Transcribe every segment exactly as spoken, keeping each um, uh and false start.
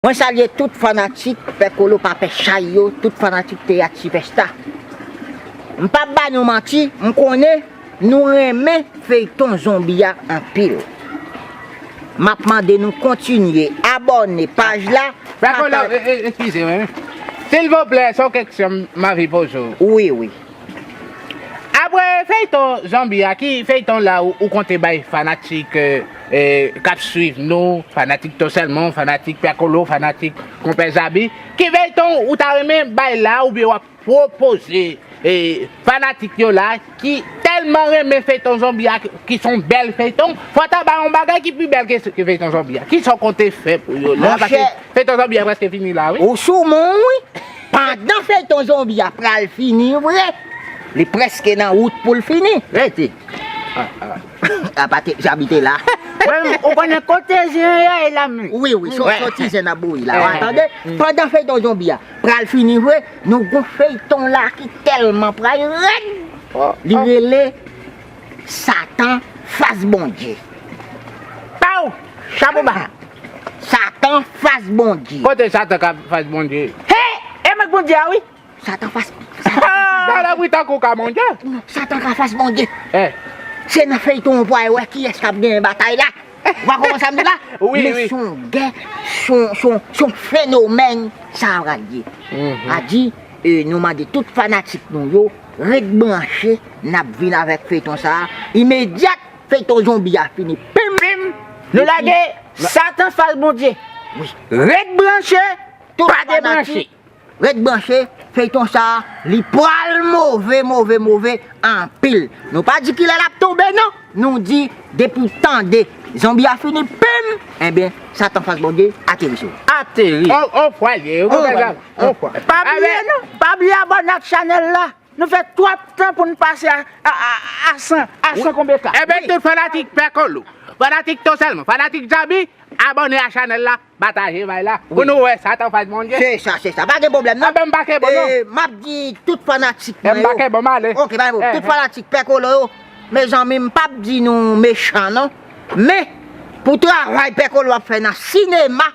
Mwen salye tout fanatik Pè Kolo pa pè chay yo, tout fanatik teyat Sipèsta. M p ap ba nou manti, m konnen nou renmen feyton zonbi a anpil. M ap mande nou kontinye abòne paj la. Pè Kolo, pataje. E, e, eskize mwen. Silvouplè, se yon keksyon m anvi poze w. Wi, wi. Apre feyton zonbi a, ki feyton la ou, ou konte bay fanatik, e, e, k ap swiv nou, fanatik Ton Sèlman, fanatik Pè Kolo, fanatik Konpè Zabi? Ki feyton ou ta renmen bay la oubyen w ap pwopoze, e, fanatik yo la ki tèlman renmen feyton zonbi a, ki, ki se yon bèl feyton, fò w ta bay yon bagay ki pi bèl ke, ke feyton zonbi a? Kisa w konte fè pou yo la? Monchè, paske feyton zonbi a prèske fini la, wi. Ou sou moun, wi. Pandan feyton zonbi a pral fini vre, li prèske nan wout pou l fini. Rete. A, a. Apa te, Zabi te la. Mwen, ou konnen kote zen an ye la, men. Wi, wi, so, wè. Soti zen ap bouyi la. Wè. Tande? Pandan feyton zonbi a pral fini vre, nou gon feyton la ki tèlman pral rèd. Oh, li oh. Rele Satan fas Bondye. Paw! Chapo ba! Satan fas Bondye. Kote Satan ka fas Bondye? He! E mwen k Bondye a, wi! Satan fas. Satan fas Bondye. Sa la, wi, tankou ka Bondye. Non, Satan ka fas Bondye. Eh. Se nan feyton w pou al wè kiyès k ap genyen batay la. Ou pa konprann sa m di la? Wi, wi. Men se yon gè, se yon, se yon, se yon fenomèn sa a pral ye. Mhm. A di, e, nou mande tout fanatik nou yo, ret branche, n ap vin avèk feyton sa a. Imedyat feyton zonbi a fini, pim! Pim! Nou lage Satan fas Bondye. Wi. Ret branche, tout pa debranche. Fanatik. Ret branche, feyton sa a, li pral move, move, move anpil. Nou pa di kilè l ap tonbe, non. Nou di, depi w tande zonbi a fini, pim! Enben, Satan fas Bondye ateri sou ou. Ateri. On, on fwa l ye, ou konprann sa? On fwa. Pa bliye, non. Pa bliye abòne ak chanèl la. Nou fè twòp tan pou n pase a, a, a, a san, a san konbyen ka. Enben, tout fanatik Pè Kolo, fanatik Ton Sèlman, fanatik Zabi, abòne a chanèl la. Pataje bay la. Pou nou wè Satan fas Bondye. Se sa, se sa. Pa gen pwoblèm, non. Anben, m pa kenbe w, non. E, m ap di tout fanatik mwen yo. M pa kenbe w, m ale. Ok, pa gen pwoblèm. Tout fanatik Pè Kolo yo. Mezanmi, m p ap di nou mechan, non. Men, pou travay Pè Kolo ap fè nan sinema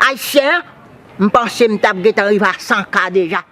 ayisyen an, m panse m t ap gentan rive a san K deja.